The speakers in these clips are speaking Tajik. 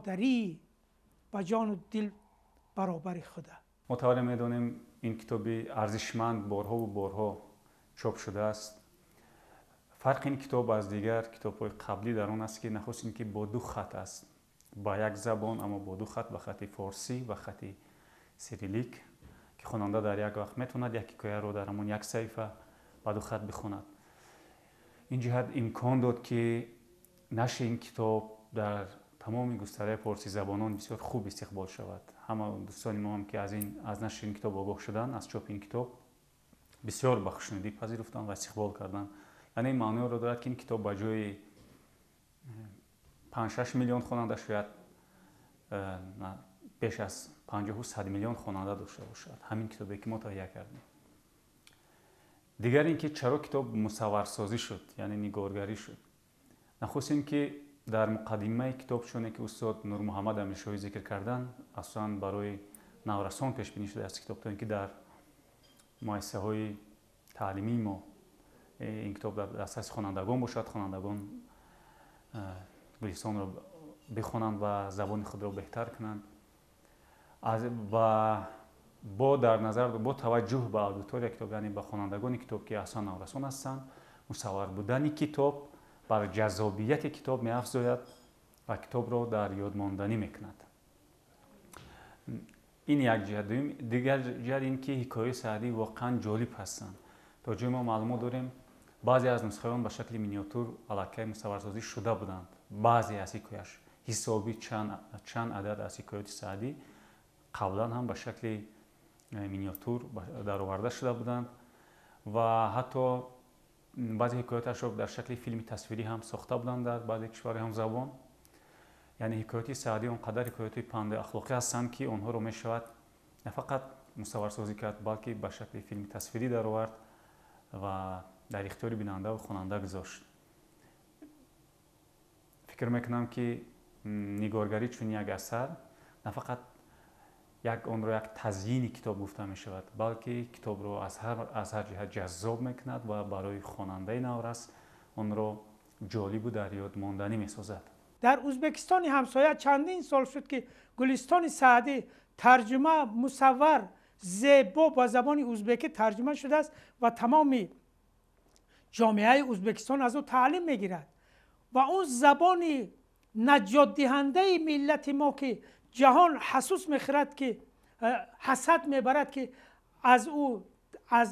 Модарӣ ба ҷону дил баробари худа. Мо тавре медонем, ин китоби арзишманд борҳову борҳо чоп шудааст. Фарқи ин китоб аз дигар китобҳои қаблӣ дар он аст, ки нахуст ин ки бо ду хат аст, ба як забон, аммо бо ду хат, ба хати форсӣ ва хати сирилик, ки хонанда дар як вақт метавонад як ҳикояро дар ҳамон як саҳифа ба ду хат бихонад. Ин ҷиҳат имкон дод, ки нашри ин китоб дар тамоми густараи форсизабонон бисёр хуб истиқбол шавад. Ҳама дӯстони мо ҳам, ки аз нашри ин китоб огоҳ шуданд, аз чопи ин китоб бисёр ба хушнудӣ пазируфтанд ва истиқбол карданд. Яъне ин маъноеро дорад, ки ин китоб ба ҷои 5-6 миллион хонанда шояд беш аз 50-у 100 миллион хонанда дошта бошад, ҳамин китобе, ки мо таҳия кардем. Дигар ин ки чаро китоб мусавварсозӣ шуд, яъне нигоргарӣ шуд? Нахуст ин ки дар муқаддимаи китоб, чуне ки устод Нурмуҳаммад Амиршоҳӣ зикр карданд, асосан барои наврасон пешбинӣ шудааст китоб, то ин ки дар муассисаҳои таълимии мо ин китоб дар дастраси хонандагон бошад, хонандагон Гулистонро бихонанд ва забони худро беҳтар кунанд. Ва бо дар назар, бо таваҷҷӯҳ ба аудитория китоб, яъне ба хонандагони китоб, ки асосан наврасон ҳастанд, мусаввар будани китоб бар ҷаззобияти китоб меафзояд ва китобро дар ёдмонданӣ мекунад. Ин як ҷиҳат. Дуюм, дигар ҷиҳат ин ки ҳикояи Саъдӣ воқеан ҷолиб ҳастанд. То ҷое мо маълумот дорем, баъзе аз нусхаи он ба шакли миниатюр аллакай мусавварсозӣ шуда буданд. Баъзе аз ҳикояш, ҳисобӣ чанд адад аз ҳикояти Саъдӣ қаблан ҳам ба шакли миниатюр дароварда шуда буданд ва ҳатто баъзе ҳикояташро дар шакли филми тасвирӣ ҳам сохта буданд дар баъзе кишварҳои ҳамзабон. Яъне ҳикояти Саъдӣ он қадар ҳикояти панди ахлоқӣ ҳастанд, ки онҳоро мешавад на фақат мусавварсозӣ кард, балки ба шакли филми тасвирӣ даровард ва дар ихтиёри бинандаву хонанда гузошт. Фикр мекунам, ки нигоргарӣ чунин як асар на фақат як онро як тазйини китоб гуфта мешавад, балки китобро аз ҳар ҷиҳат ҷаззоб мекунад ва барои хонандаи наврас онро ҷолибу дар ёдмонданӣ месозад. Дар Ӯзбекистони ҳамсоя чандин сол шуд, ки Гулистони Саъдӣ тарҷума, мусаввар, зебо ба забони ӯзбекӣ тарҷума шудааст ва тамоми ҷомеаи Ӯзбекистон аз ӯ таълим мегирад. Ва он забони наҷотдиҳандаи миллати мо, ки ҷаҳон ҳасус мехӯрад, ки ҳасад мебарад, ки аз ӯ, аз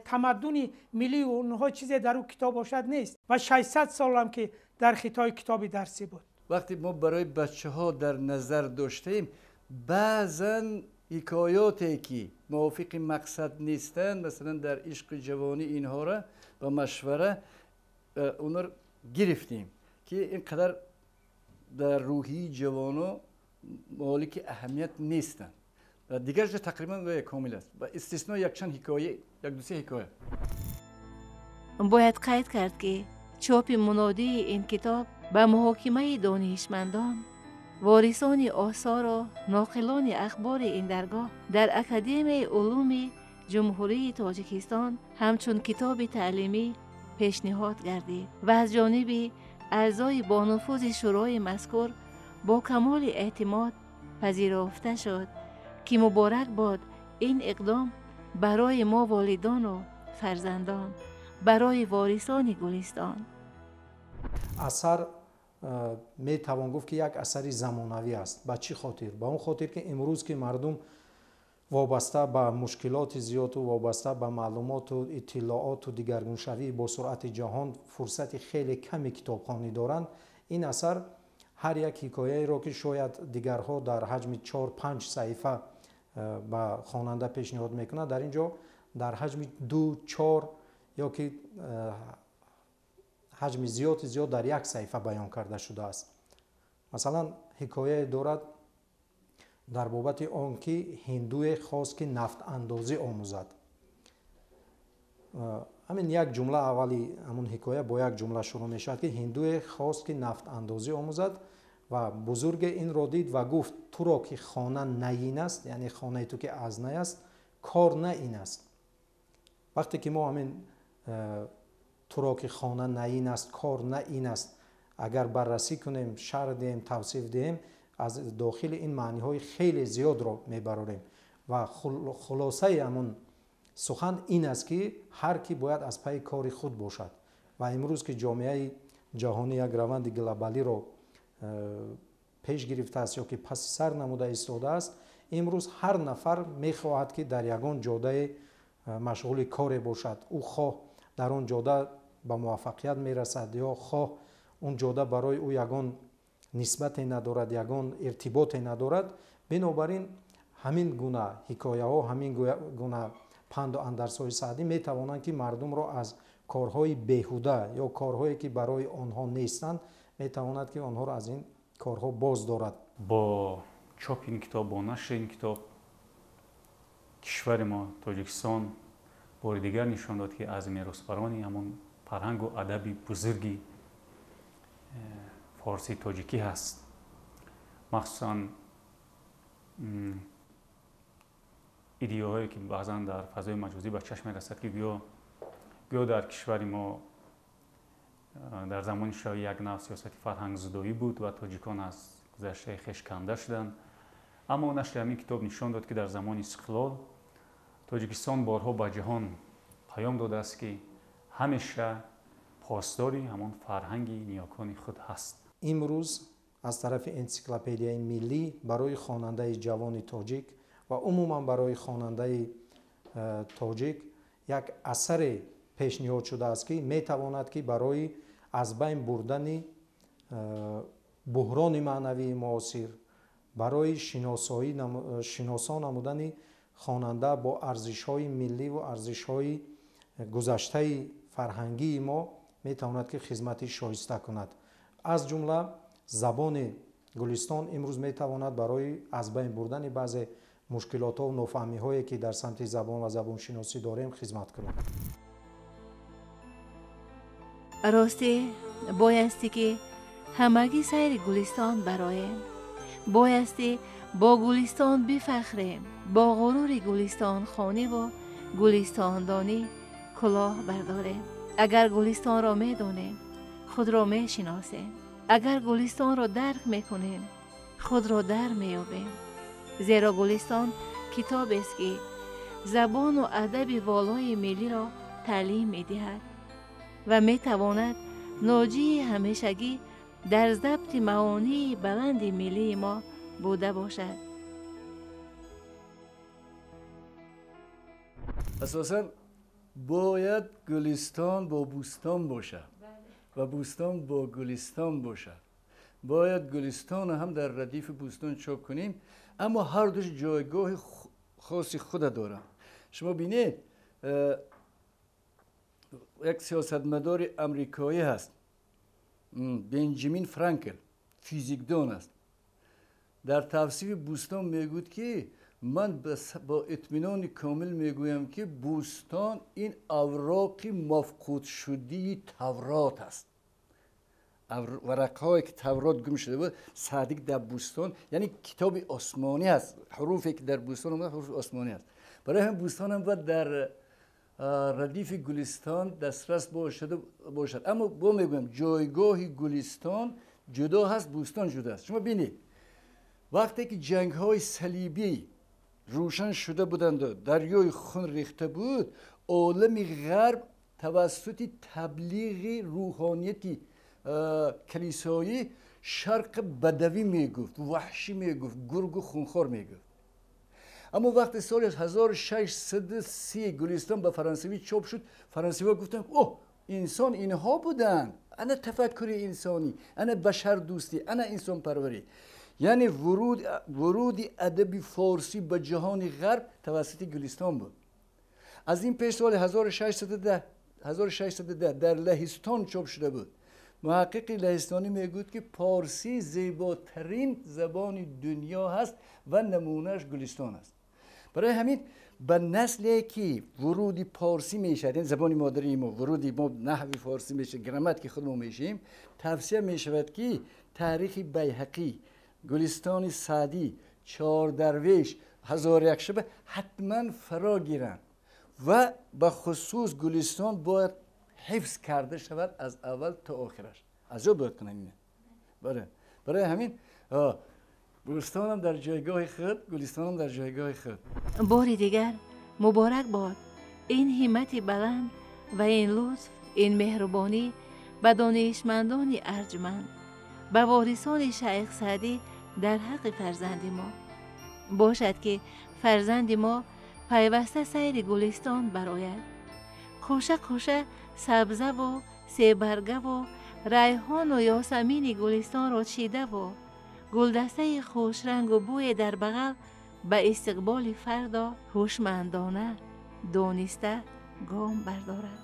тамаддуни миллии онҳо чизе дар ӯ китоб бошад, нест. Ва 600 солам ки дар Хитой китоби дарсӣ буд. Вақте мо барои бачаҳо дар назар доштаем, баъзан ҳикоёте, ки мувофиқи мақсад нестанд, масалан дар ишқи ҷавонӣ, инҳоро ба машвара онро гирифтем, ки ин қадар дар рӯҳии ҷавоно молики аҳамият нестанд. Ва дигар ҷо тақрибан комил аст, ба истисно якчанд ҳикоя, як дусе ҳикоя. Бояд қайд кард, ки чопи мунодии ин китоб ба муҳокимаи донишмандон, ворисони осору ноқилони ахбори ин даргоҳ дар Академияи улуми Ҷумҳурии Тоҷикистон ҳамчун китоби таълимӣ пешниҳод гардид ва аз ҷониби аъзои бонуфузи шӯрои мазкур бо камоли эътимод пазирофта шуд, ки муборак бод ин иқдом барои мо волидону фарзандон, барои ворисони Гулистон. Асар метавон гуфт, ки як асари замонавӣ аст. Ба чӣ хотир? Ба он хотир, ки имрӯз, ки мардум вобаста ба мушкилоти зиёду вобаста ба маълумоту иттилооту дигаргуншавии босуръати ҷаҳон фурсати хеле ками китобхонӣ доранд, ин асар ҳар як ҳикояеро, ки шояд дигарҳо дар ҳаҷми 4-5 саҳифа ба хонанда пешниҳод мекунад, дар ин ҷо дар ҳаҷми 2-4 ё ки ҳаҷми зиёди зиёд дар як саҳифа баён карда шудааст. Масалан, ҳикояе дорад дар бобати он, ки ҳиндуе хост, ки нафтандозӣ омӯзад. Ҳамин як ҷумла, аввали ҳамун ҳикоя бо як ҷумла шурӯъ мешавад, ки ҳиндуе хост, ки нафтандозӣ омӯзад ва бузурге инро дид ва гуфт: «Туро ки хона наин аст, яъне хонаи ту ки аз най аст, кор на ин аст». Вақте ки мо ҳамин «туро ки хона наин аст, кор на ин аст» агар баррасӣ кунем, шарҳ диҳем, тавсиф диҳем, Аз дохили ин маъниҳои хеле зиёдро мебарорем ва хулосаи ҳамон сухан ин аст, ки ҳар кӣ бояд аз пайи кори худ бошад. Ва имрӯз ки ҷомеаи ҷаҳонӣ як раванди глобалиро пеш гирифтааст ё ки паси сар намуда истодааст, имрӯз ҳар нафар мехоҳад, ки дар ягон ҷодае машғули коре бошад. Ӯ хоҳ дар он ҷода ба муваффақият мерасад ё хоҳ он ҷода барои ӯ ягон нисбате надорад, ягон иртиботе надорад. Бинобар ин ҳамин гуна ҳикояҳо, ҳамин гуна панду андарсҳои Саъдӣ метавонанд, ки мардумро аз корҳои беҳуда ё корҳое, ки барои онҳо нестанд, метавонад, ки онҳоро аз ин корҳо боз дорад. Бо чопи ин китоб, бо нашри ин китоб кишвари мо Тоҷикистон бори дигар нишон дод, ки аз меросбарони ҳамон фарҳангу адаби бузурги форсии тоҷикӣ ҳаст. Махсусан идеяҳое, ки баъзан дар фазои маҷозӣ ба чашм мерасад, ки гӯё дар кишвари мо дар замони шӯравӣ як нав сиёсати фарҳангзудоӣ буд ва тоҷикон аз гузаштаи хеш канда шуданд. Аммо нашри ҳамин китоб нишон дод, ки дар замони истиқлол Тоҷикистон борҳо ба ҷаҳон паём додааст, ки ҳамеша посдори ҳамон фарҳанги ниёкони худ ҳаст. Имрӯз аз тарафи энсиклопедияи миллӣ барои хонандаи ҷавони тоҷик ва умуман барои хонандаи тоҷик як асаре пешниҳод шудааст, ки метавонад, ки барои аз байн бурдани буҳрони маънавии муосир, барои шиносо намудани хонанда бо арзишҳои миллӣ ва арзишҳои гузаштаи фарҳангии мо метавонад, ки хизмати шоиста кунад. Аз ҷумла забони Гулистон имрӯз метавонад барои аз байн бурдани баъзе мушкилотҳо ва нофаҳмиҳое, ки дар самти забон ва забоншиносӣ дорем, хизмат кунад. Ростӣ боясте, ки ҳамагӣ сайри Гулистон бароем, боясте бо Гулистон бифахрем, бо ғурури гулистонхониву гулистондонӣ кулоҳ бардорем. Агар Гулистонро медонем, худро мешиносем. Агар Гулистонро дарк мекунем, худро дар меёбем. Зеро Гулистон китобест, ки забону адаби волои миллиро таълим медиҳад ва метавонад ноҷии ҳамешагӣ дар забти маонии баланди миллии мо буда бошад. Асосан бояд Гулистон бо бӯстон бошад ва бӯстон бо Гулистон бошад. Бояд Гулистон ҳам дар радифи бӯстон чоп кунем, аммо ҳар душ ҷойгоҳи хоси худа доранд. Шумо бинед, як сиёсатмадори амрикоӣ ҳаст, Бенҷамин Франкл, физикдон аст. Дар тавсифи бӯстон мегӯяд, ки ман бо итминони комил мегӯям, ки бӯстон ин авроқи мафқудшудии Таврот аст. Варақҳое, ки Таврот гум шуда буд, Саъдӣ дар бӯстон, яъне китоби осмонӣ аст. Ҳуруфе, ки дар бӯстон омада, ҳуруфи осмонӣ аст. Барои ҳамин бӯстон ҳам бояд дар радифи Гулистон дастрас бошад. Аммо бо мегӯям, ҷойгоҳи Гулистон ҷудо ҳаст, бӯстон ҷудо аст. Шумо бинед, вақте ки ҷангҳои салибӣ рӯшан шуда буданду дарёи хун рехта буд, олами ғарб тавассути таблиғи рӯҳонияти калисоӣ шарқи бадавӣ мегуфт, ваҳшӣ мегуфт, гургу хунхор мегуфт. Аммо вақте соли 1630 Гулистон ба фаронсавӣ чоп шуд, фаронсавиҳо гуфтанд: оҳ, инсон инҳо буданд, ана тафаккури инсонӣ, ана башардӯстӣ, ана инсонпарварӣ. Яъне вуруди адаби форсӣ ба ҷаҳони ғарб тавассути Гулистон буд. Аз ин пеш соли 1610 дар Лаҳистон чоп шуда буд. Муҳаққиқи лаҳистонӣ мегӯяд, ки порсӣ зеботарин забони дунё ҳаст ва намунааш Гулистон аст. Барои ҳамин ба насле, ки вуруди порсӣ мешавад, яъне забони модарии мо, вуруди мо наҳви форсӣ мешавад, грамматики худ мо мешавем, тавсия мешавад, ки таърихи Байҳақӣ, Гулистони Саъдӣ, Чордарвеш, Ҳазору як шаба ҳатман фаро гиранд ва ба хусус Гулистон бояд ҳифз карда шавад аз аввал то охираш. Аз ҷо бояд кунанд ина. Барои ҳамин Бӯстонам дар ҷойгоҳи худ, гулистонам дар ҷойгоҳи худ. Бори дигар муборак бод ин ҳиммати баланд ва ин лутф, ин меҳрубонӣ ба донишмандони арҷманд, ба ворисони шайх Саъдӣ дар ҳаққи фарзанди мо. Бошад, ки фарзанди мо пайваста сайри гулистон барояд, қӯша қӯша сабзаву себаргаву райҳону ёсамини гулистонро чидаву гулдастаи хушрангу бӯе дар бағал ба истиқболи фардо ҳушмандона дониста гом бардорад.